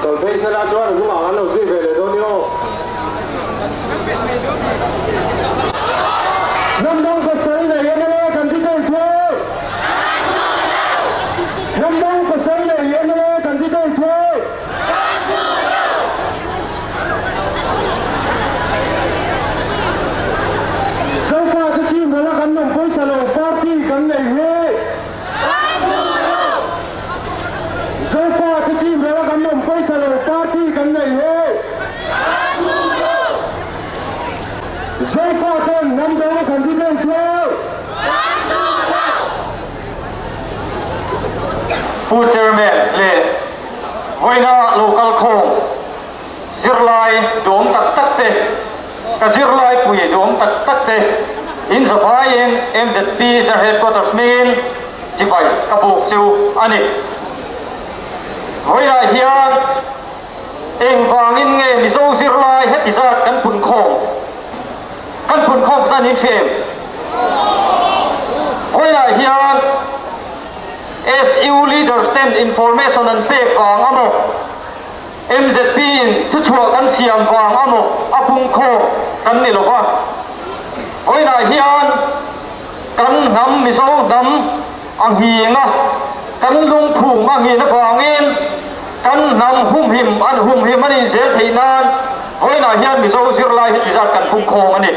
Kal phei sela chuan a hnungah kan lo zui ve leh dawn ni aw. Hnam dang pasal nei mla candidate chu Hnam dang pasal nei mla candidate chu Zofa te chin ral a kan awm pawisa lo party kan nei hi Zofa te chin ral a kan awm pawisa lo party kan nei hi Zofa ten hnam dang candidate chu Pu Chairman leh Vawiina lo kal khawm zirlai duhawm tak tak te, ka zirlai pui duhawm tak tak te in zavaiin MZP Zir Headquarters hmingin chibai ka buk chu a ni. Vawiinah hian engvangin nge Mizo zirlai heti zat kan phun khawm? Kan phun khawm zan in hria em? Vawiinah hian SU leaders ten information an pek vang a maw, MZP in thuchhuah kan siam vang a maw a pung khawm kan ni lova. Vawiinah hian kan hnam Mizo hnam a nghing a, kan lungphum a nghin avangin kan hnam humhim an humhim a nih zel theih nan vawiinah hian Mizo zirlai heti zat kan pung khawm a ni.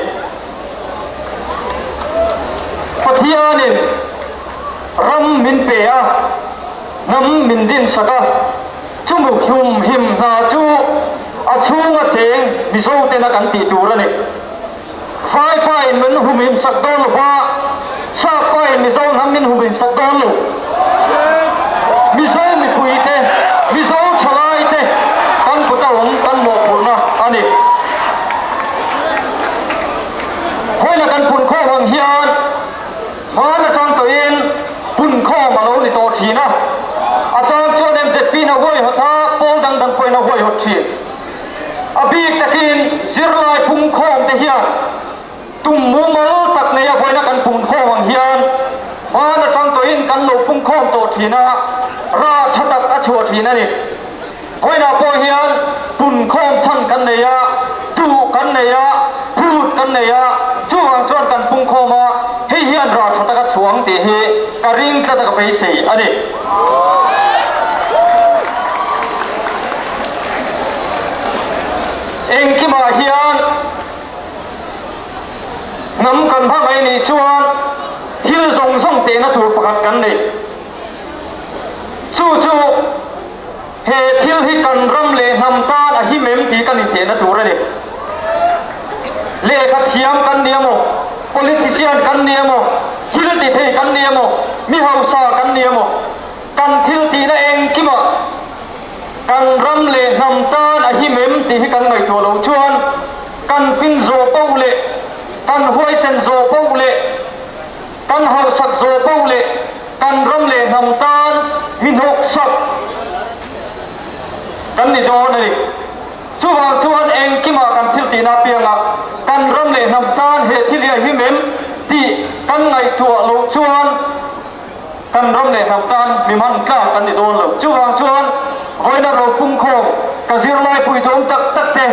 Pathianin ram min pe a, hnam min dinsak a, chumu hlumhim hna chu a chhunga cheng Mizo tena kan tih tur a ni. Vaipain min humhim sak dawn lo va, Sappain Mizo hnam min humhim sak dawn lo. Mizo mipuite, Mizo thalaite kan kut a awm kan mawhphurhna a ni. Vawiina kan punkhawm ang hian hman atang tawhin punkhawm a lo ni tawh thin a, a chang chuan MZP in a huaihawt a, pawl dang dang pawhin a huaihawt thin. A bik takin zirlai punkhawm te hian tum mumal tak neia vawiina kan punkhawm ang hian hman atang tawhin kan lo punkhawm tawh thin a, rah tha tak a chhuah thin a ni. Vawiinah pawh hian punkhawm chhan kan nei a, duh kan nei a, phut kan nei a, chuvang chuan kan pungkhawm a, hei hian rah tha taka chhuang tih hi ka ring tlat a ka beisei a ni. Engkimah hian hnam kan hmangaih nih chuan thil zawng zawng tehna tur pakhat kan nei. Chu chu he thil hi kan ram leh hnam tan a him em tih kan intehna tur a ni. Lehkha thiam kan ni emaw, politician kan ni emaw, thil ti thei kan ni emaw, mi hausa kan ni emaw, kan thil tihna engkimah kan ram leh hnam tan a him em tih hi kan ngaihtuah loh chuan kan fin zawh poh leh kan huaisen zawh poh leh Kan hausak zawh poh leh kan ram leh hnam tan mi hnawksak kan ni dawn a ni. Chuvang chuan engkimah kan thil tihna apiangah kan ram leh hnam tan he thil hi a him em tih kan ngaihtuah loh chuan kan ram leh hnam tan mi hman tlak kan ni dawn lo. Chuvang chuan vawiina ropungkhawm ka zirlai puitawm tak tak te,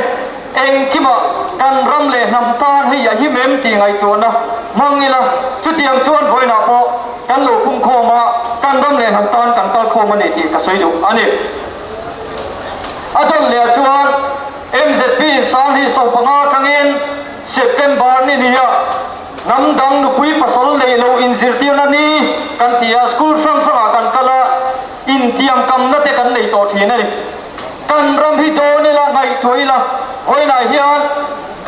Engkimah kan ram leh hnam tan hei a him em tih ngaihtuahna hmang ila, chutiang chuan vawiinah pawh kan lo pungkhawm a, kan ram leh hnam tan kan kalkhawm a ni tih ka sawi duh a ni. A dawt leh ah chuan MZP Sanghnih 15 atangin September ni nia hnam dang nupui pasal neih loh inzirtirna ni kan ti a, school hrang hrangah kan kal a, intiamkamna te kan nei tawh thin a ni. Kan ram hi dawn ila, ngaihtuah ila, vawiinah hian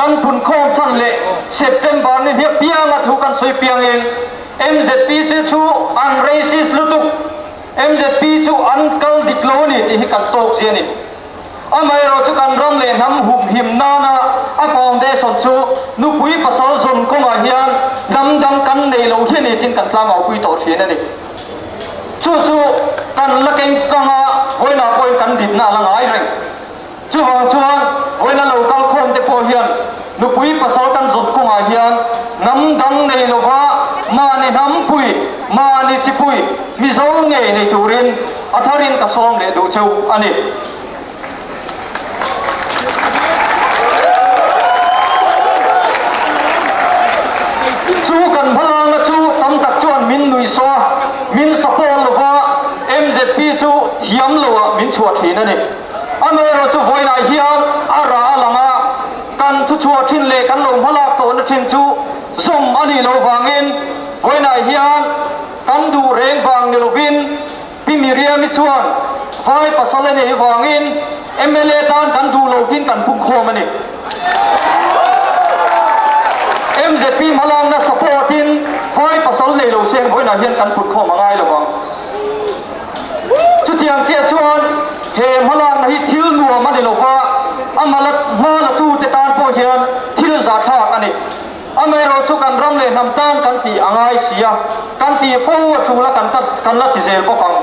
kan punkhawm chhan leh September ni hniak pianga thu kan sawi piangin MZP chu chu an racist lutuk, MZP chu an kal dik lo a ni tih hi kan tawk zia a ni. Amaherawh chu kan ram leh hnam humhim nana a foundation chu nupui pasal zawn kawngah hian hnam dang kan nei lo hi a ni tiin kan tlangau pui tawh thin a ni. Chu chu kan la keng kang a, vawiinah pawhin kan dinna a la ngai reng. Chuvang chuan vawiina lo kal khawm te pawh hian nupui pasal kan zawt kawngah hian hnam dang nei lova mahni hnampui, mahni chipui Mizo ngei nei turin a tharin ka sawm leh duh cheu a ni. thiam loah min chhuah thin a ni. Amaherawhchu vawiinah hian a rah a lang a, kan thuchhuah thin leh kan lo hmalak tawhna thin chu zawm a nih loh vangin vawiinah hian kan duh reng vang ni lovin Pi Miriam-i chuan vai pasal a neih vangin mla tan kan duh lo tin kan pungkhawm a ni. MZP hmalakna support in vai pasal nei lo seng vawiinah hian kan putkhawm a ngai lo vang. Chutiang chiah chuan he hmalakna hi thil nuam a ni lo va, a hma latute tan pawh hian thil zahthlak a ni. Amaherawhchu kan ram leh hnam tan kan tih a ngai si a, kan tih fo a tul a kan kan la ti zel bawk ang.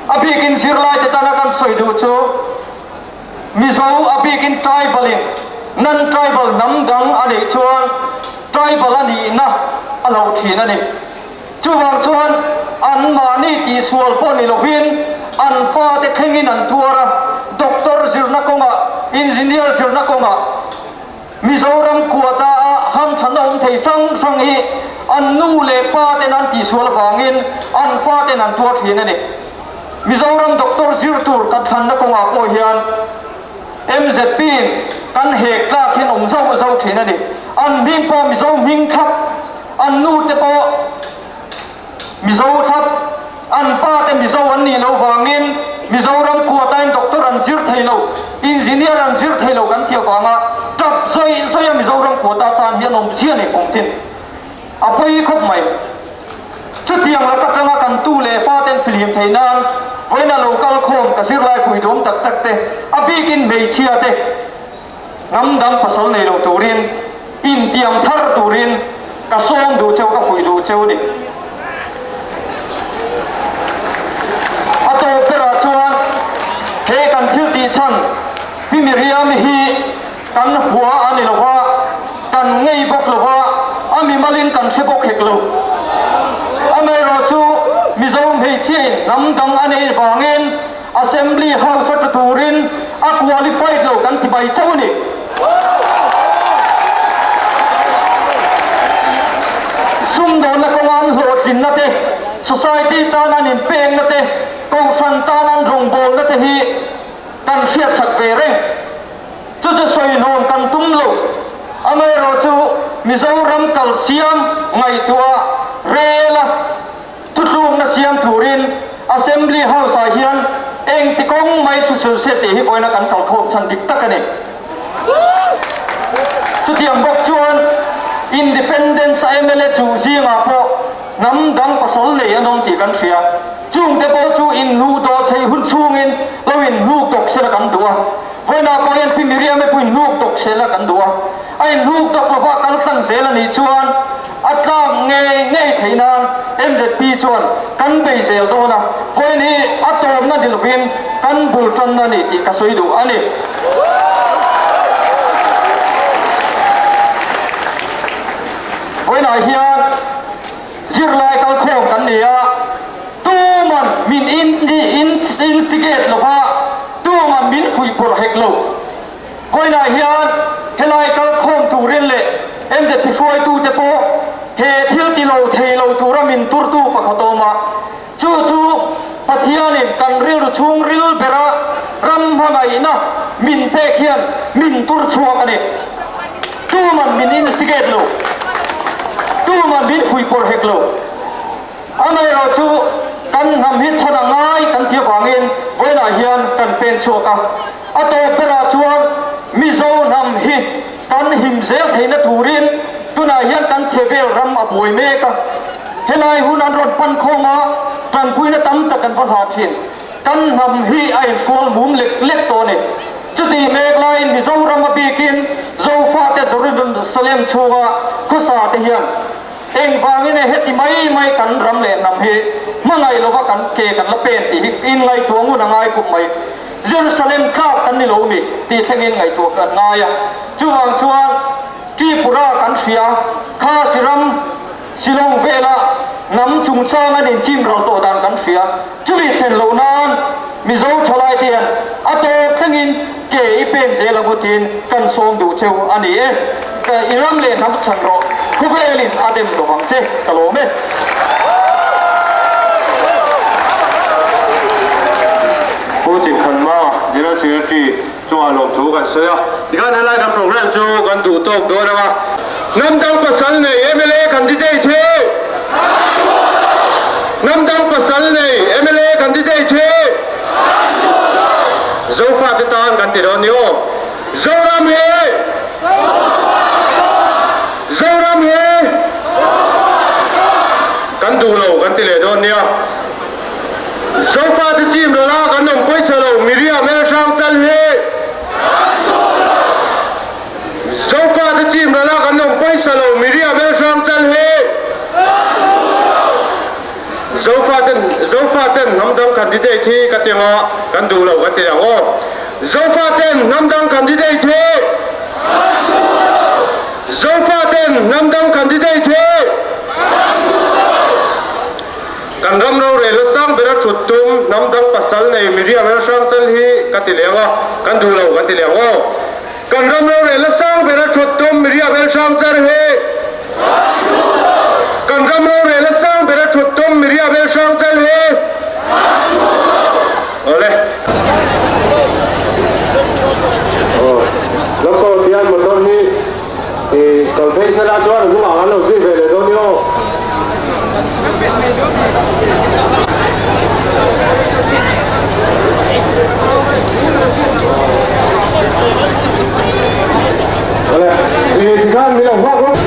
A bikin zirlaite tana kan sawi duh chu Mizo a bikin tribal in non-tribal hnam dang a neih chuan tribal a nihna a lo thin a ni. Chuvang chuan anmahni tihsual pawh ni lovin an fate thlengin an tuar a, doctor zirna kawngah, engineer zirna kawngah, Mizoram quota a hamthanna awm thei hrang hrang hi an nu leh pa ten an tihsual avangin an fa ten an tuar thin a ni. Mizoram doctor zir tur kan thlanna kawngah pawh hian MZP in kan hek tlak hian awm zauh zauh thin a ni. An hming pawh Mizo hming thlap, an nu te pawh Mizo thlap, an pa te Mizo an nih loh vangin Mizoram quota-in doctor an zir thei lo, engineer an zir thei lo kan tih avanga tap zawih zawih a Mizoram quota chan hi an awm chiah a ni kum tin. A pawi khawp mai. Chutiang lak atanga kan tu leh fa ten fihlim theih nan vawiina lo kal khawm ka zirlai pui duam tak tak te, a bikin hmeichhia te, Hnam dang pasal nei lo turin, intiam thar turin ka sawm duh cheu, ka fuih duh cheu a ni. A tawp berah chuan he kan thil tih chhan Pi Miriam hi kan hua a ni lo va, kan ngei bawk lo va, a mimalin kan hre bawk hek lo. Amaherawhchu Mizo hmeichhiain hnam dang a neih vangin, Assembly House a tla turin a qualified lo kan ti mai chauh a ni. Sumdawnna kawnga an hlawhtlinna te, society tan an inpekna te, kohhran tan an rawngbawlna te hi kan hriatsak ve reng. Chu chu sawihnawm kan tum lo. Amaherawhchu Mizoram kalsiam ngaihtuah rel a. Thutlukna siam turin Assembly House-ah hian engti kawng mai thu sul se tih hi vawiina kan kalkhawm chhan dik tak a ni. Chutiang bawk chuan Independence a mla chuh zingah pawh hnam dang pasal nei an awm tih kan hria. Chungte pawh chu inhnuh dawh theih hun chhungin lo inhnuk tawk sela kan duh a. Vawiinah pawh hian Pi Miriam-i pawh inhnuk tawk sela kan duh a. A inhnuk tawk lova kal tlang zel a nih chuan A tlak ngei ngei theih nan MZP chuan kan bei zel dawn a, vawiin hi a tawmna ni lovin kan bul tanna a ni tih ka sawi duh a ni. Vawiinah hian zirlai kalkhawm kan ni a, tuman min instigate lova, tuman min fuihpawrh hek lo. Vawiinah hian helai kalkhawm turin leh MZP hruaitute pawh he thil ti lo thei lo tura min turtu pakhat awm a, chu chu Pathianin kan rilru chhungril bera ram hmangaihna min pek hian min tur chhuak a ni. Tuman min instigate lo, tuman min fuihpawrh hek lo. Amaherawhchu kan hnam hi chhan a ngai kan tih avangin vawiinah hian kan pen chhuak a. A tawp berah chuan Mizo hnam hi kan him zel theihna turin tunah hian kan chhe vel ram a buai mek a. Helai hun an rawn pan khawm a, tanpuina tam tak an va hlah thin. Kan hnam hi a inhrual mum lek lek tawh a ni. Chutih mek laiin Mizoram a bikin Zofate Jerusalem chhunga khawsa te hian Engvangin e heti mai mai kan ram leh hnam hi hmangaih lova kan ke kan la pen tih hi inngaihtuah ngun a ngai khawp mai. Jerusalem tlak kan ni lo mi tih thlengin ngaihtuah kan ngai a. Chuvang chuan Tripura kan hria kha Siram Shillong vela hnam chungchang an inchim ral tawh dan kan hria. Chumi thlen loh nan Mizo thalai te hian a tawp thlengin ke i pen zel ang u tiin kan sawm duh cheu a ni e. Ka i ram leh hnam chhan rawh, khawvelin a dem lo vang che, ka lawm e. Pu Chingkhanma, General Secretary chungah lawmthu kan sawi a. Tikhan helai kan program chu kan duh tawk dawn ang a. Hnam dang pasal nei mla candidate hi Hnam dang pasal nei mla candidate hi Zofate tan kan ti dawn ni aw. Zoram hi Zoram hi kan duh lo kan ti leh dawn nia. Zofate chim rawla kan awm pawisa lo Miriam El Hrang Chal hi Zofate chim rawla kan awm pawisa lo Miriam El Hrang Chal hi Zofaten Zofaten hnamdang candidate hi ka ti anga kan duh lo kan ti ang aw. Zofaten hnamdang candidate hi Zofaten hnamdang candidate hi Kan ram rorel a sang bera thut tum hnamdang pasal nei Miriam Hrangchal hi ka ti leng a, kan duh lo kan ti leng aw. Kan ram rorel a sang bera thut tum Miriam Hrangchal hi Kan ram rorel a sang bera thut tum Miriam Hrangchal hi Awle. Aw, Lawmsaw tian motor hi I kal phei sela chuan a hnungah kan lo zui ve leh dawn ni aw. Awle, i tikhan min lo nghak rawh.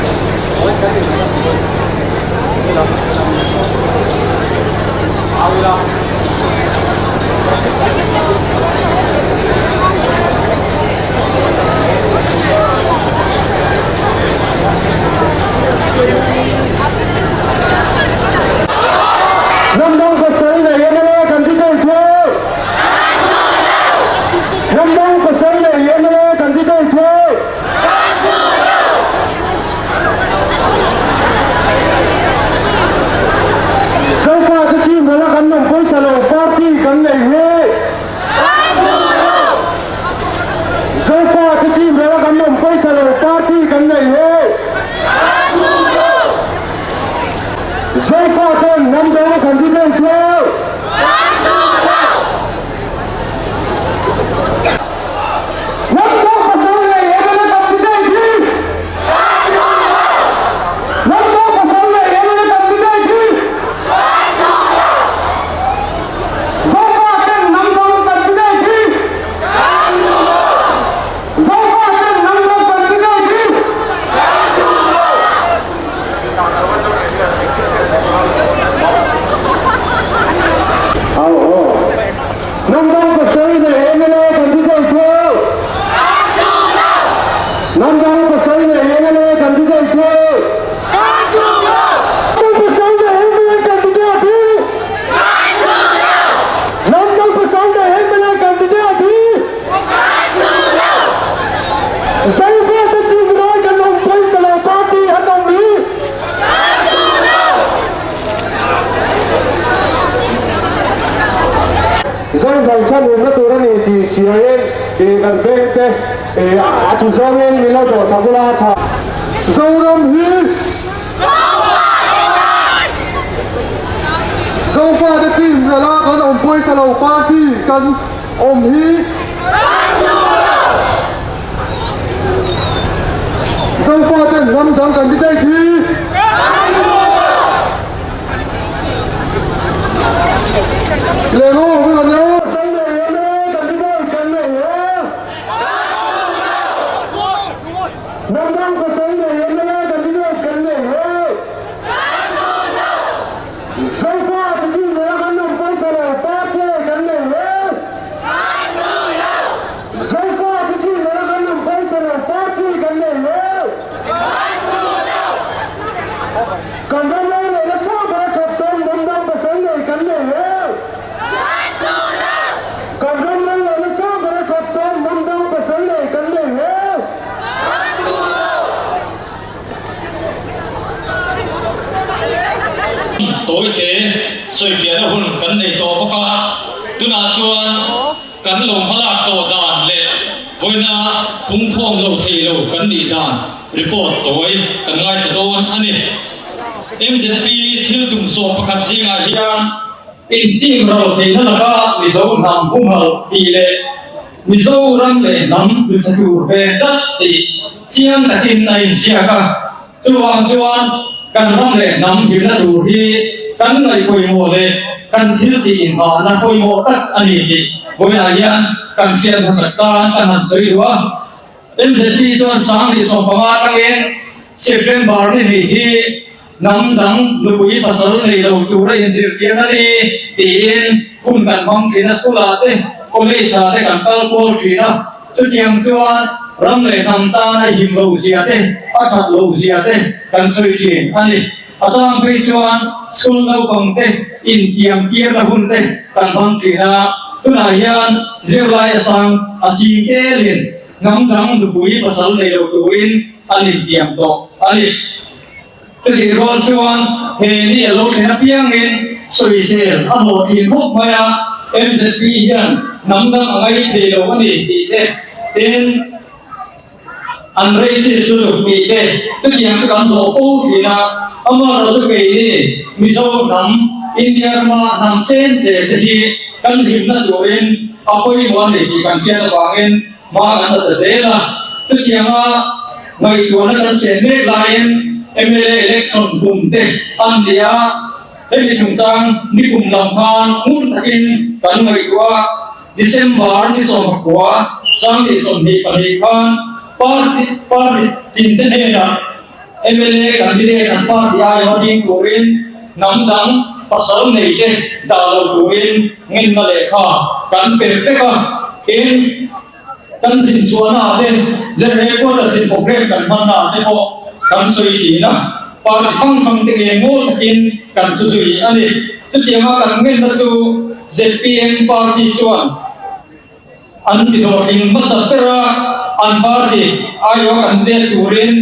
Hnamdang pasal nei mla candidate chu Hnamdang pasal nei mla candidate chu Zofa te chin rala kan awm pawisa lo party kan nei hi Zofa te chin rala kan awm pawisa lo party kan nei hi Zofa ten hnam dang candidate chu Hnam dang pasal nei MLA candidate hi Hnam dang pasal nei MLA candidate hi Zofa ten hnam dang candidate hi Zofa ten hnam dang candidate hi Au aw. Hnam dang pasal nei MLA candidate chu Hnam dang pasal nei MLA candidate chu Hnam pasal nei MLA candidate hi Hnam dang pasal nei MLA candidate hi Zofa te chin rai kan awm pawisa lo party an awm hi Zai chhan awmna tur a ni tih hriain kan veng te a thu zawngin min lo dawhsak ula a tha. Zoram hi Zofa te chin rala kan awm pawisa lo party kan awm hi Zofa ten ram dang kan ti daih hi. Kan ram lo leh nasa ber thawk tawn ram dang pasal nei kan nei he. Kan ram lo leh nasa ber thawk tawn ram dang pasal nei kan nei he. Tawite sawifiahna hun kan nei tawh bawk a, tunah chuan kan lo hmalak tawh dan leh vawiina pungkhawm lo thei lo kan nih dan Report tawi kan ngaithla dawn a ni. MZP thil tum sawm pakhat zingah hian Inchim ro theihna laka Mizo hnam humhalh tih leh Mizo ram leh hnam hlucha tur ve tlat tih chiang takin a inziak a. Chuvang chuan kan ram leh hnam hlimna tur hi kan ngaih pawimawh leh kan thil tih inhahna pawimawh tak a ni tih vawiinah hian kan hriat hmasak tan kan han sawi duh a. MZP chuan 2015 atangin September ni hnih hi hnam dang nupui pasal nei lo tura inzirtir a ni tiin hun kan hmang thin a, school ah te college ah te kan kal kual thin a, chutiang chuan ram leh hnam tan a him lo zia te a that loh zia te kan sawi thin a ni. A chang phei chuan school naupang te intiam tirna hun te kan hmang thin a, tunah hian zirlai a sang a sing telin hnam dang nupui pasal nei lo turin an intiam tawh a ni. Chutih rual chuan he ni a lo thlen apiangin sawisel a hlawh thin khawp mai a, MZP hian hnam dang a ngai thei lo a ni tih te, tin, An racist lutuk tih te chutiang chu kan hlawh fo thin a, amaherawh chu keini Mizo hnam, India rama hnam tlem te te hi kan hlimna turin a pawimawh a ni tih kan hriat avangin hma kan la ta zel a. Chutianga ngaihtuahna kan siam mek laiin mla election kum te an ni a, hemi chungchang nikum lam khan ngun takin kan ngaihtuah a. December ni 19, 2022 khan party party tinte hnenah mla candidate an party aiawh ding turin hnam dang pasal neite dah lo turin ngenna lehkha kan pe vek a, tin kan zin chhuahna ah te ZA quarter zin programme kan hmanna ah te pawh kan sawi thin a, party hrang hrang te nge ngawl takin kan chu zui a ni. Chutianga kan ngenna chu zpm party chuan an ti hlawhtling hmasa ber a, an party aiawh kan vel turin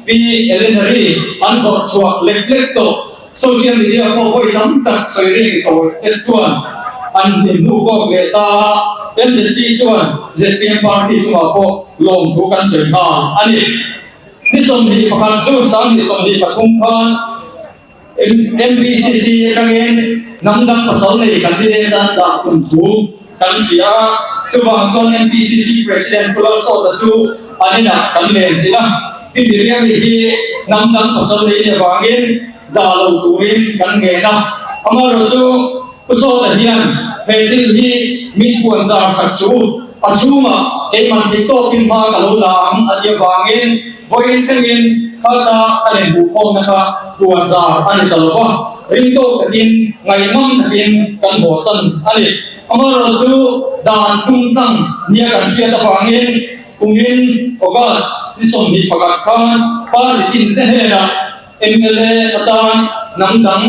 Pi Eleanor-i an vawrh chhuah lek lek tawh. Social media pawh vawi tam tak sawi ring tawh te chuan an hlim hnu kawk leh ta a, MZP chuan zpm party chungah pawh lawmthu kan sawi nghal a ni. Ni 21 June 2023 khan MPCC atangin hnam dang pasal nei candidate a dah tum thu kan hria a, chuvang chuan MPCC President Pu Lalsawta chu an inah kan len chin a, Pi Miriami hi hnam dang pasal nei nih avangin dah lo turin kan ngen a, amaherawhchu Pu Sawta hian he thil hi min puan zar sak chu a chhungah keimah theih tawkin hma ka lo la ang a ti avangin Vawiin thlengin khalta kan inhmuhkhawmna kha puan zar a ni ta lo va, ring tawk takin, ngaihngam takin kan hawsan a ni. Amaherawh chu dan tum tlang nia kan hriat avangin kumin August ni 21 khan party tin te hnenah mla atan hnam dang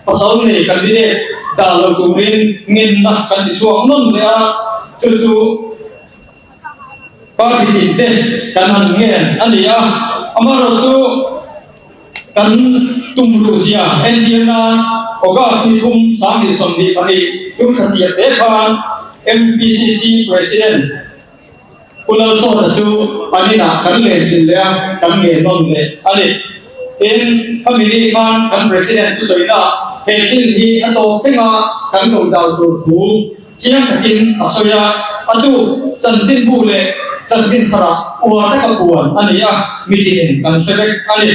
pasal nei candidate dah lo turin ngenna kan ti chhuak nawn leh a, chu chu Party tin te kan han ngen a ni a, amaherawh chu kan tum ruh zia entir nan August ni thum 2022 tum tha tir te khan MPCC President Pu Lalsawta chu an inah kan len chin leh a, kan ngen nawn leh a ni. Tin, khami ni khan kan President thusawina he thil hi a tawp thleng a kan lo dal tur thu Chiang takin a sawi a, a tu chanchinbu leh chanchin tharah uar taka puan a ni a, mitinin kan hre vek a ni.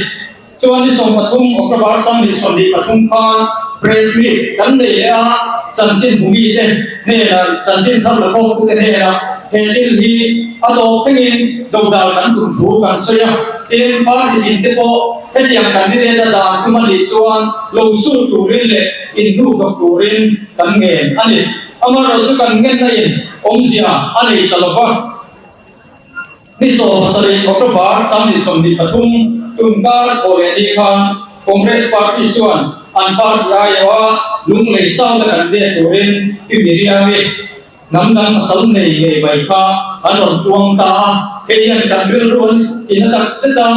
Chuan ni 13 October 2023 khan press meet kan nei leh a, chanchinbu mite hnenah chanchin thar la khawmtute hnenah he thil hi a tawp thlengin dodal kan tum thu kan sawi a, tin party tinte pawh hetiang candidate a dan tum a nih chuan lo sur turin leh inhnukawp turin kan ngen a ni. Amaherawh chu kan ngenna in awmzia a nei ta lo va. Ni 17 October 2023 tunkar thaw leh ni khan Congress Party chuan an party aiawha lunglei South a kan let turin Pi Miriam-i hnam dang pasal nei ngei mai kha an rawn tuang ta a. Hei hian kan rilru an tina tak zet a,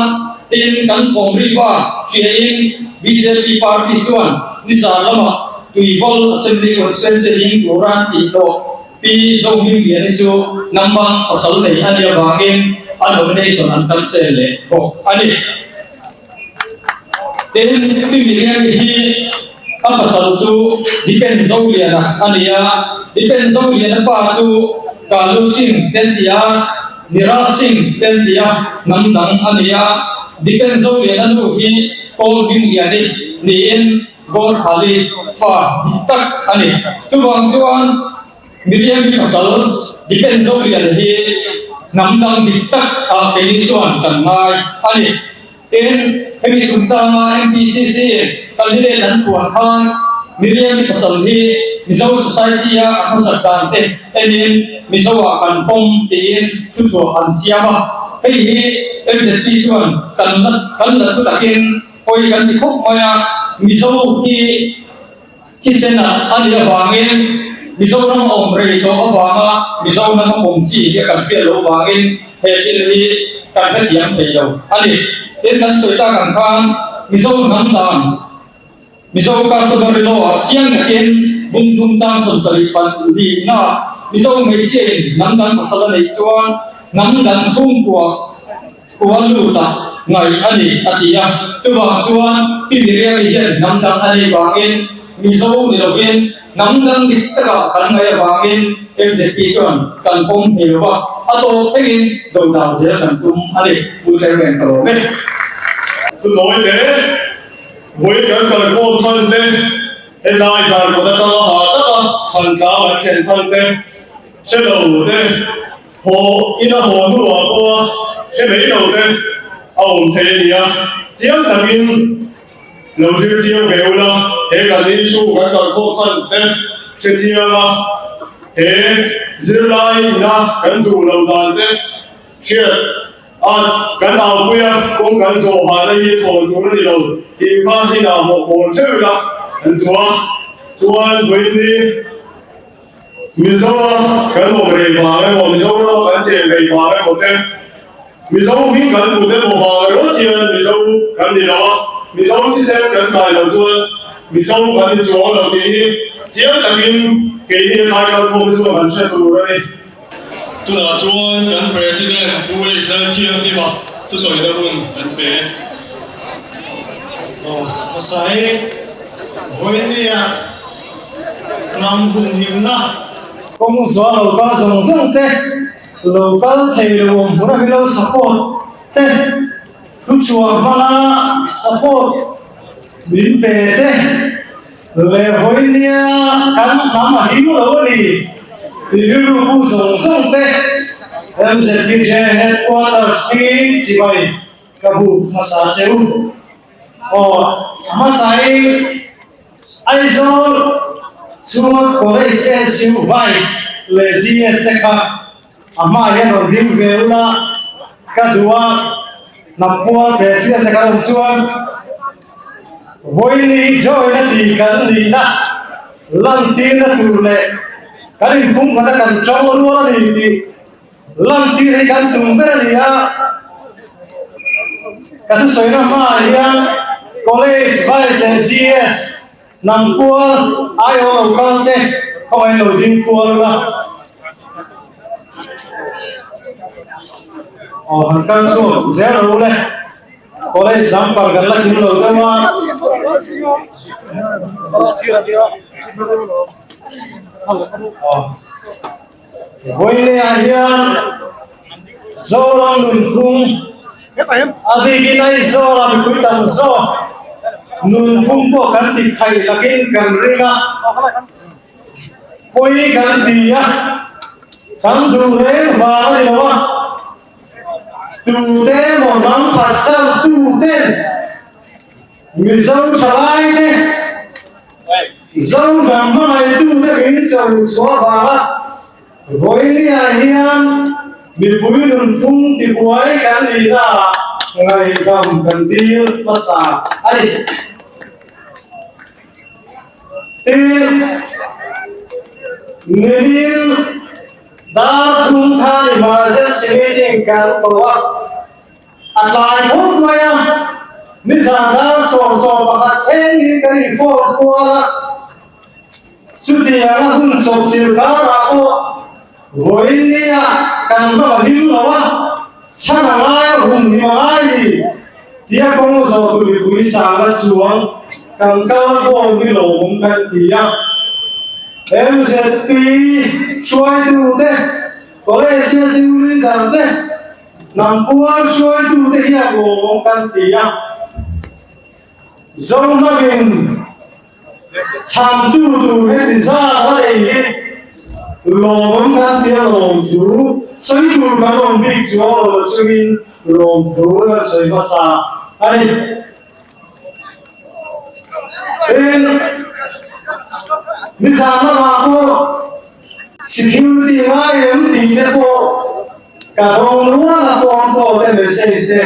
tin kan thawm riva hriain bjp party chuan nizan lamah Tuivawl Assembly Constituency ding tura an tih tawh Pi Zohmingliani chu hnam bang pasal nei a nih avangin a nomination an cancel leh bawk a ni. Tin, Pi Miriam-i hi. A pasal chu Dipen Zoliana a ni a, Dipen Zoliana pa chu Kalu Singh te an ti a, Niraj Singh te an ti a, hnam dang a ni a. Dipen Zoliana nu hi Kawl Bingliani niin Gorkhali fa dik tak a ni. Chuvang chuan Miriam hi pasal Dipen Zoliana hi hnam dang dik tak ah keini chuan kan ngai a ni. Tin, hemi chungchanga MPCC candidate an puan khan Miriam hi pasal hi Mizo Society-a a hmasat dan te enin Mizo-ah kan pawm tiin thuchhuah an siam a. Hei hi MZP chuan kan la kan la thu takin hawi kan ti khawp mai a, Mizo hi Thisen-ah a nih avangin Mizoram a awm rei tawh avanga Mizo hnam a pawm chi hi a kan hriat loh vangin he thil hi kan hrethiam thei lo a ni. Tin, kan sawi tak ang khan Mizo hnam dan, Mizo customary law-ah chiang takin bung thum chang 70 pahnih-naah Mizo hmeichhiain hnam dang pasal a neih chuan hnam dang chhungkua Khua lut a ngaih a ni a ti a, chuvang chuan Pi Miriami hian hnam dang a nei vangin Mizo ni lovin hnam dang dik takah kan ngaih avangin MZP chuan kan pawm thei lo va, a tawp thlengin do dan zel kan tum a ni, Pu Chairman ka lawm e. Thunawi te, vawi kan kalkhawm chhan te, helai zarkawt atanga hah taka thantlang an thlen chhan te, hre lo te, Haw ina haw hnuah pawha hre mai lo te a awm thei a nia. Chiang takin lo zir chiang ve ula, he kan issue kan kalkhawm chhan te hre chiang a, he zirlai ina kan duh loh dan te hriat a kan aupui a, kawng kan zawh hahna hi thawn tur a ni lo tih kha inah hawh hawn theuh ila an duh a. Chuan vawiin Mizoa kan awm rei vang emaw, Mizorama kan chen rei vang emaw te, Mizo hming kan put emaw vang ringawt hian Mizo kan ni lo a, Mizo thisen kan kai loh chuan Mizo kan ni chuang lo tih hi chiang takin keini a tlai kalkhawm te chuan kan hre tur a ni. Tunah chuan kan President Pu Israel Thianghlim-a thusawina hun kan pe. Aw, hmasa hi vawinia Hnam humhimna kawng zual lo kal zawng zawng te, lo kal thei lo awm hmun a mi lo support te, thuchhuah hmanga support min pe te leh vawinia kan hnam a him lo a ni tih rilru pu zawng zawng te MZPJ Headquarters hi chibai ka buk hmasa che u. Aw, a hmasa hi Aizawl chhunga College SU Vice leh GS te kha a hmaah hian rawn ding ve ula ka duh a, Hnampual President te kan awm chuan Vawiini join a tih kan nihna lantirna tur leh kan inpumkhat a kan tang rual a ni tih Lantir hi kan tum ber a ni a, ka thusawina hmaah hian College Vice leh GS Nampual aiawh lo kal te khawngaih lo ding kual ula. Aw han kal chhuak zel ro le, College lamper kan la kim lo deuh a. Aw. Vawileah hian Zoram nunphung a bikin Aizawla mipui tam zawk nunphung pawh kan ti khaih takin kan ring a, pawi kan ti a, kan duh reng vang a ni lo a, tute emaw hnam phatsan tuten Mizo thalaite Zo hnam hmangaihtute min cho chhuah vanga Vawinia hian mipui nunphung tibuai kan nihnaah ngaihdam kan dil hmasa a ni. Tin, nimin dar thum khan emergency meeting kan ko a. A tlai khawp mai a, nizan dar 11:15 thlengin kan inphone kual a, chutianga hun chawpchilh karah pawh vawinia kan ram a him lo a, chhan a ngai a, hun him a ngai ni tia kawng zawh tur mipui sanga chuang. kan kal khawm hi lawmawm kan ti a. MZP hruaitute, College CSU leader te, hnam pual hruaitute hian lawmawm kan ti a. Zohnamin chhantu tur heti zat a nei hi lawmawm kan ti a, lawmthu sawi tur kan awm bik chuang lo chungin lawmthu kan sawi hmasa a ni. Tin, nizan lamah pawh security ngai em tih te pawh ka dawng nual a phone call te message te.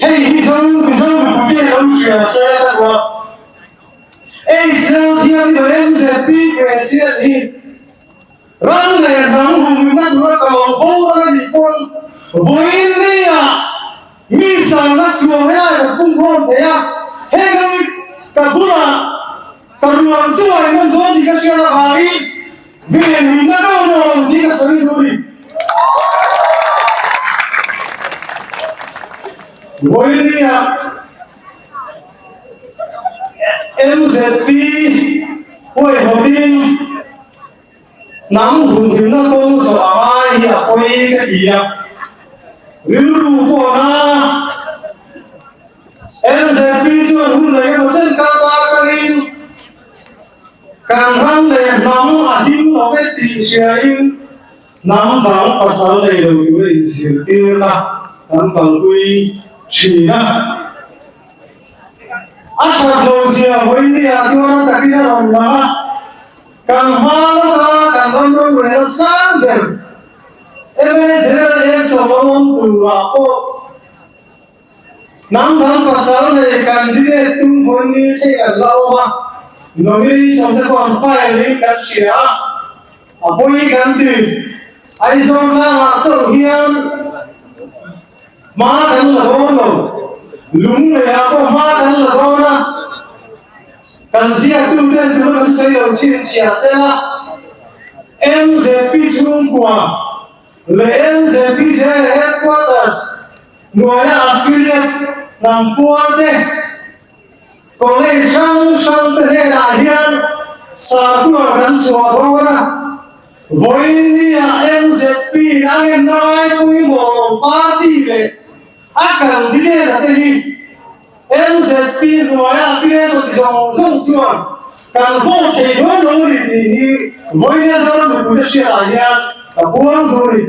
Hei hi Zo Mizo mipui te lo hria se ka duh a. Israel thian hi MZP President hi ram leh hnam humna tura ka lo boral a nih pawn vawiin nia mi sangna chhuang helai kan pungkhawm thei a, heng ho hi ka bulah ka ruang chu a inawm dawn tih ka hriat avangin venhimna ka mamawh lo tih ka sawi duh a ni. Vawiin nia MZP huaihawtin hnam humhimna kawng zawh a ngai hi a pawi ka ti a, rilru pawh na MZP chuan hun leh emaw chen kal ta atangin kan ram leh hnam a him lo vek tih hriain hnam dang pasal nei lo tura inzirtirna kan kalpui thin a. A that lo zia Vawinia chuan a takin a rawn lang a, kan hma lawka kan ram rorel sang ber mla General Election lo awm turah pawh hnam dang pasal nei candidate tum Vawini thleng an la awm a, nomination te pawh an file in kan hria a, a pawi kan ti. Aizawl tlangah chauh hian Hma kan la dawn lo. Lung leiah pawh hma kan la dawn a, kan ziaktuten tuna kan sawi lo chhinchhiah sela, MZP chhungkua leh MZP General Headquarters hnuaia affiliate hnam pual te, College hrang hrang te hnenah hian sarkua kan chhuah dawn a, vawiin nia MZP in a ngenna ngai pawimawh lo party leh a candidate a te hi MZP hnuaia appearance ti zawng zawng chuan kan vote thei dawn lo a ni tih hi vawiin a Zoram mipuite hriatah hian ka puang duh a ni.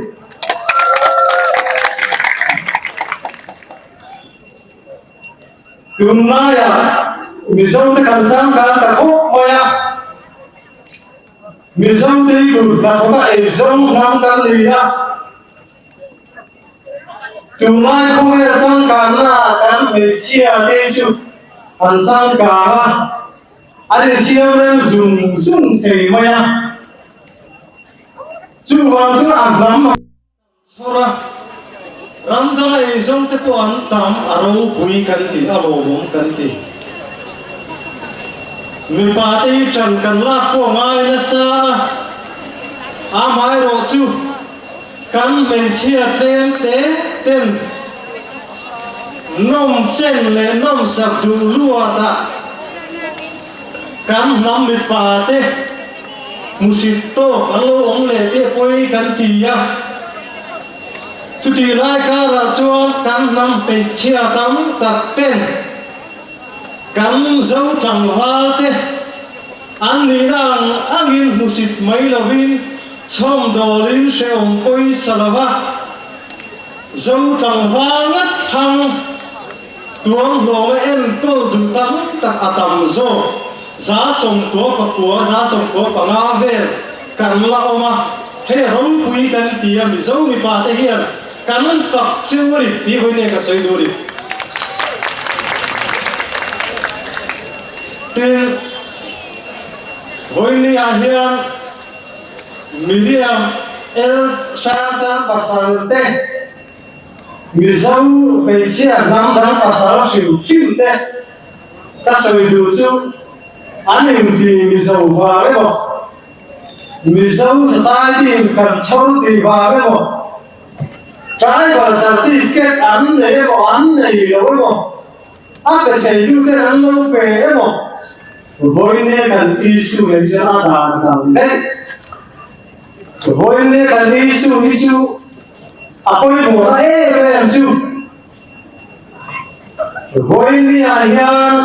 Tunlaiah Mizote kan changkang ta khawp mai a, Mizote hi kut hnathawka eizawng hnam kan ni a, tunlai khawvel changkanna kan hmeichhia te hi chu an changkang a, an insiam rem zung zung thei mai a, chuvang chuan a hnam Chhawr a, ram danga eizawng te pawh an tam, a ropui kan ti, a lawmawm kan ti. Mipa te hi ṭan kan lak pawh a ngai nasa a, amaherawh chu kan hmeichhia tlem te ten nawm chen leh nawmsak duh luatah kan hnam mipa te Hmusit tawk an lo awm leh te pawi kan ti a, chutih lai karah chuan kan hnam hmeichhia tam tak ten kan zo tlangval te an nihna ang angin hmusit mai lovin chhawmdawlin hrehawm pawisa lova zo tlangval ngat thlang Tuang hlawma enkawl duh tam tak a tam zawk, 95%, 95% vel kan la awm a, hei ropui kan ti a, Mizo mipa te hian kan fak chu a ni tih hawi nge ka sawi duh a ni. Tin, vawinia hian Miriam El Hrangchang pasal te, Mizo hmeichhia hnam dang pasal hrim hrim te ka sawi duh chu an inti Mizo vang emaw, Mizo society in kan chhawr tih vang emaw, tribal certificate an nei emaw an nei lo emaw. A pe theitu ten an lo pe emaw? Vawiine kan issue leh chu a dan dan daih. Vawiine kan issue hi chu a pawimawhna em em chu vawiine ah hian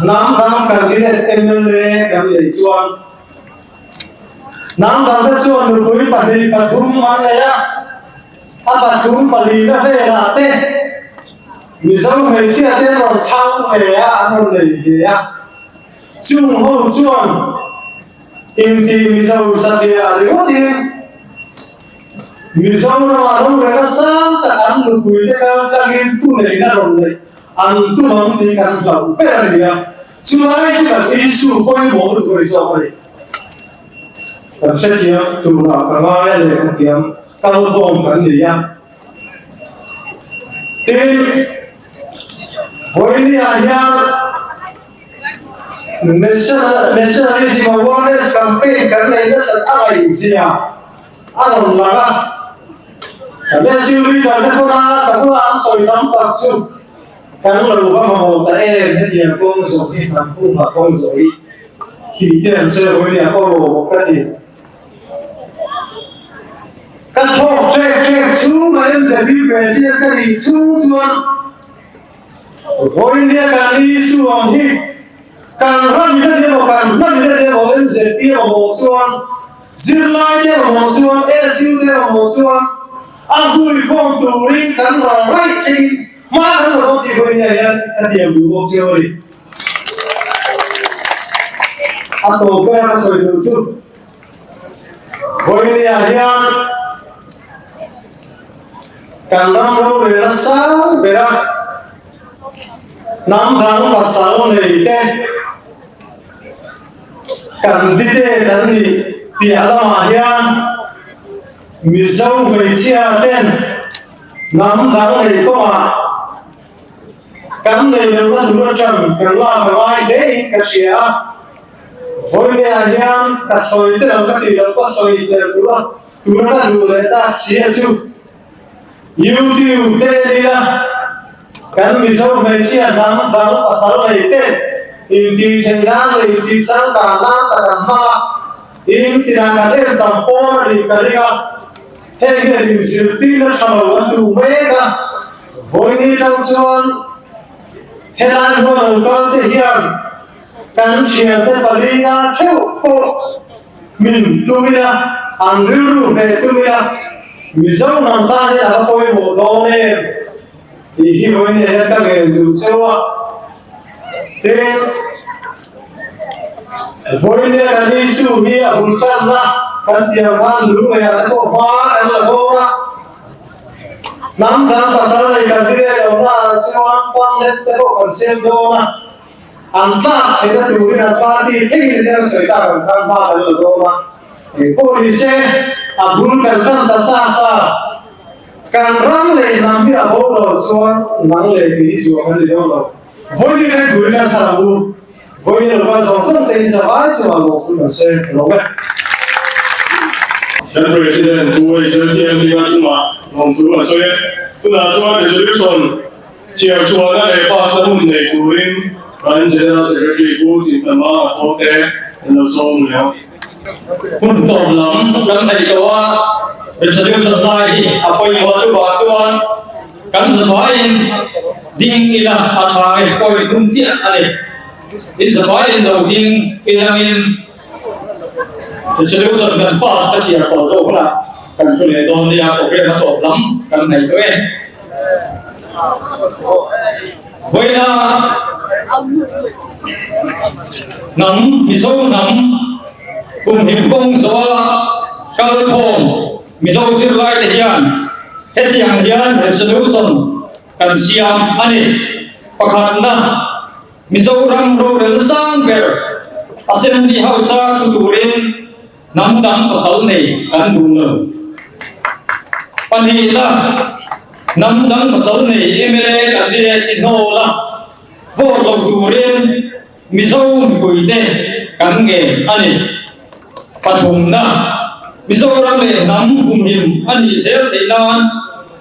hnam dang candidate mla kan neih chuan hnam dang te chuan nupui pahnih pathum an nei a, a pathum palina velah te Mizo hmeichhia te an rawn thlang ve a, an rawn nei ve a. Chung ho chuan inti Mizo satliah ringawtin Mizoramah rorelna sang tak an nupui te kal tlangin thuneihna rawn neih an tum ang tih kan hlauh ber a ni a. Chulai chu kan issue pawimawh lutuk a ni zawk a ni. Kan hrethiam turah ka ngai a lehkhathiam kalkhawm kan ni a. Tin, vawinia hian Nationalism Awareness Campaign kan neih nasat a ngaihzia a rawn lang a. Kan SU leader te pawna ka bula an sawi tam tak chu kan lo va mamawh ta em hetiang kawng zawh hi hnam pumah kawng zawh hi tih te an sawi a vawinia pawh lawmawm ka ti. Ka thawk ṭek ṭek chhung a MZP President ka nih chhung chuan vawinia kan issue ang hi kan ram in a ni emaw kan hman in a ni emaw MZP a mamawh chuan zirlai te a mamawh chuan SU te a mamawh chuan a huikhawm turin kan ral raih theiin hma kan la dawn tih vawinia hian ka tiam duh bawk chiang a ni. A tawp ber a sawi duh chu Vawinia hian kan ram rorelna sang bera hnam dang pasal nei te kan dite kan nih piah lamah hian Mizo hmeichhia ten hnam dang nei kawngah Kan nei lohna tur atang kan lak a ngai hle in ka hria a, vawineah hian ka sawi te lo ka tih loh ka sawi tel tur a, tura ka duh leh tak sia chu YouTube te en ila kan Mizo hmeichhia hnam dang pasal nei te intih theih nan leh intih changkan nan tak an hmang a, in tinah kan en tam pawn a nih ka ring a, heng hian inzirtirna tha lo an duh mek a. Vawiini tang chuan helai hmun lo kal te hian kan thiante palinga theuh pawh min tum ila, an rilru hneh tum ila, Mizo hnam tan hian a va pawimawh dawn em tih hi vawiini hian ka ngen duh cheu a. Tin, vawiini kan issue hi a bul tanna kan tiang khan lungleiah te pawh hma kan la dawn a. Hnam dang pasal nei kan ti leh lo na ah chuan pamlet te pawh kan siam dawn a, an tlak theihna turin an party thlengin hian sawi tak ang khan hma kan la dawn a, engpawh ni se a bul kan tan ta sa sa, kan ram leh hnam hi a bo lo chuan nang leh kei hi zuah kan ni dawn lo. Vawiin kan bul kan thar ang u, vawiin lo kal zawng zawng te hi zavai chungah lawmthu kan sawi lo e. Kan President Pu HLTMP-a chungah lawmthu a sawi e. Tunah chuan resolution chhiar chhuahna leh pass na hun nei turin kan General Secretary Pu Chintama a tho te an lo sawm leh ang. Hun tawp lam kan nei tawh a, resolution lai hi a pawimawh chuvang chuan kan zavaiin ding ila a tha nge pawi thum chiah a ni. In zavaiin lo ding ilangin resolution kan pass ka chhiar chho zawk hunah kan thu leh dawn nia program a tawp lam kan nei tawh e. Vawiina hnam Mizo hnam kumhim kawng zawha kalkhawm Mizo zirlaite hian hetiang hian resolution kan siam a ni. Pakhatna, Mizoram rorel sang ber Assembly House-a thu turin hnam dang pasal nei kan duh lo. Pahnihna, hnam dang pasal nei mla candidate hi hnawla vote lo turin Mizo mipuite kan ngen a ni. Pathumna, Mizoram leh hnam humhim a nih zel theih nan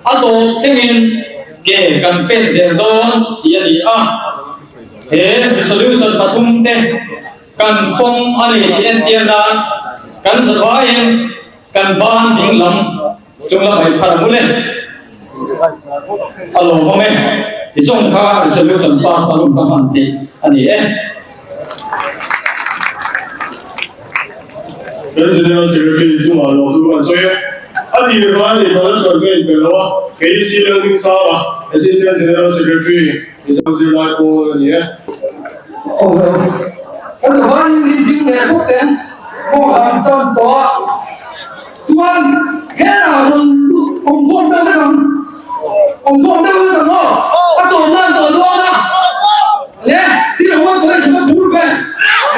a tawp thlengin ke kan pen zel dawn tih a ni a. He resolution pathumte kan pawm a ni tih entir nan kan zavaiin kan ban ding lam chung lamah i phar ang u le. A lawmawm e. Tichuan kha resolution pass a lum ka hman tih a ni e. Kan General Secretary chungah lawm chu an sawi a, a tir khan lehkha la hruai ka inpe lo a, kei si Lalning Sanga, Assistant General Secretary, Mizo zirlai pawl a ni e. Aw ka chuan i ding leh bawk ten aw kan tan tawh a chuan hetah rawn awm khawm deuh vek ang awm khawm deuh vek ang aw a tawp nan tawh dawn a le ti lo man college ma phur ve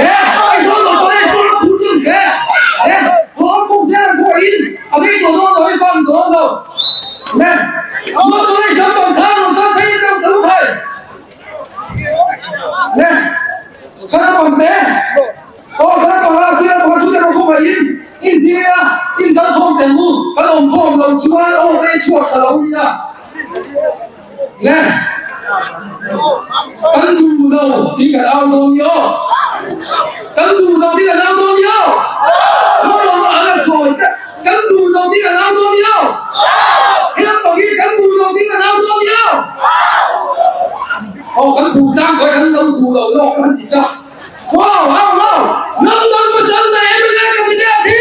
he Aizawl lo college pawh la phur ṭhin ve he awm kum zel ang pawh in a bei tawh dawn lo i bang dawn lo le lo college lampang khan rawn kal phei deuh ta lukhai. Nè, khana pang te, aw khana pang a sira pang thu te ro khawm in in dia in kal khawm te mu kan awm khawm lo chuan aw te chhuak tha lo nia. Nè, kan duh lo ti kan au dawn ni aw. Kan duh lo ti kan au dawn ni aw. Mo lo ala sawi kan duh lo ti kan au dawn ni aw. Heng pang hi kan duh lo ti kan au dawn ni aw. Aw kan phu tlang kawih kan lo duh lo lawk kan ti chak. Wow au au ram dang pasal na MLA candidate hi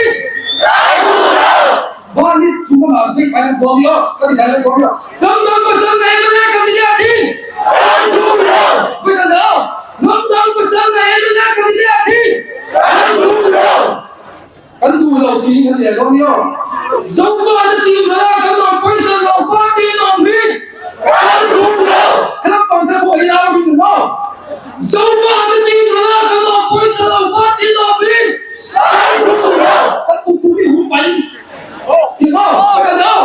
Van hi chung ah bik ai kan tuam i aw ka ti thai kan tuam i aw ram dang pasal na MLA candidate hi Bik an aw ram dang pasal na MLA candidate hi Kan duh lo tiin kan leh dawn io. Zofate team la kan awm pawisa lo party an awm hi kan duh lo. Kan pang kha pawh hi au ring maw. Zofate team la kan awm pawisa lo party an awm hi kan duh lo. Kan kut tum i hum pain ti maw kan au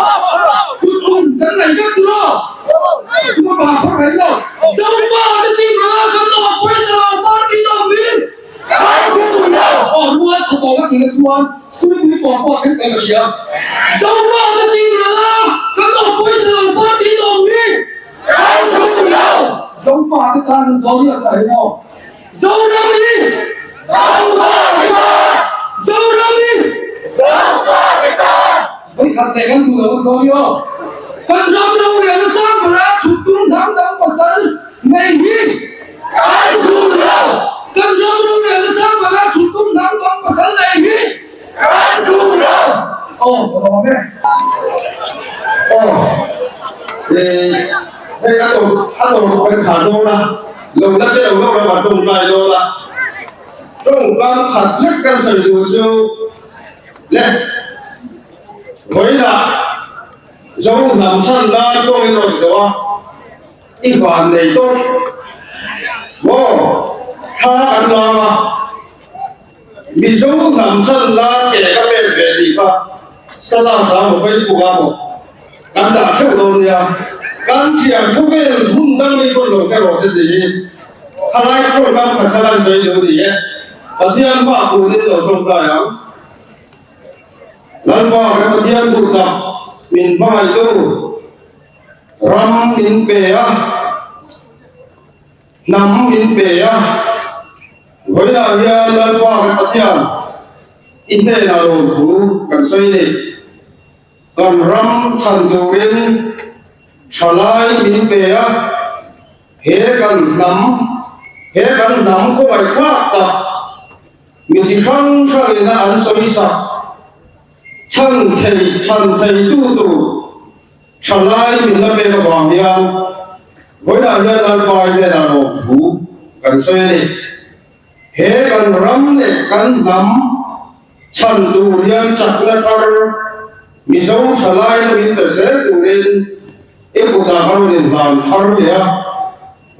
kut tum kan nei vek tur aw. Chuma pa phawrh reng lo. Zofate team la kan awm pawisa lo party an awm hi Aw rual tha tawh vek ina chuan school uniform pawh a thleng tawh ka hria. Zofate chin ral a kan awm pawisa lo party in awm hi kan duh lo. Zofate tan an dawn hi a tha eng aw. Zoram hi Zofate tan Zoram hi Zofate tan Vawikhat leh kan duh lo an dawn hi aw. Kan ram rorel a sang ber a thut tum dang dang pasal nei hi Kan duh lo! Kan ram rorel a sang banga thut tum hnam bang pasal nei hi kan duh lo! Aw, ka lawm e. Aw, eh, hei a tawp, a tawp kan khar dawn a, lo la che lo lo kan tawngtai dawn a, tawngkam khat lek kan sawi tur chu le, vawiinah Zo hnam chhan lai kawngin rawn zawh a. I van nei tawp maw? Thla kan lang a, Mizo hnam chan la ke ka pek ve tih kha status ah maw Facebook ah maw kan dah theuh dawn nia. Kan thiam thu vel hmun dang mi pawn lo hre rawh se tih hi khalai program khat kha kan sawi duh a ni e. Pathian hma kunin lo tawngtai ang. Lalpa kan Pathian duh tak min hmangaihtu. Ram min pe a, hnam min pe a, vawiinah hian Lalpa kan Pathian i hnenah lawmthu kan sawi ni. Kan ram chhan turin thalai min pe a, he kan hnam, he kan hnam khawngaihthlak tak mi chi hrang hrangin a an sawi sak chhan thei chhan theitu tur Thalai min la pek avang hian vawiinah hian Lalpai hnenah lawmthu kan sawi a ni. He kan ram leh kan hnam chhan tur hian chakna thar Mizo thalai la min pe zel turin i kutah ka rawn inhlan thar leh a.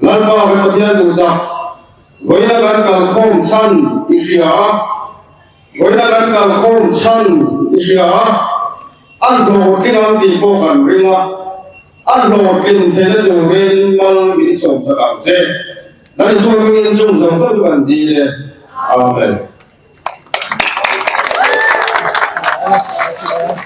Lalpa kan Pathian duhtak vawiina kan kalkhawm chhan i hria a, vawiina kan kalkhawm chhan i hria a. A hlawhtling ang tih pawh kan ring a, a hlawhtlin theihna turin mal min sawmsak ang che. Kan inchhungin chung zawng zawng chu kan dil e. Amen.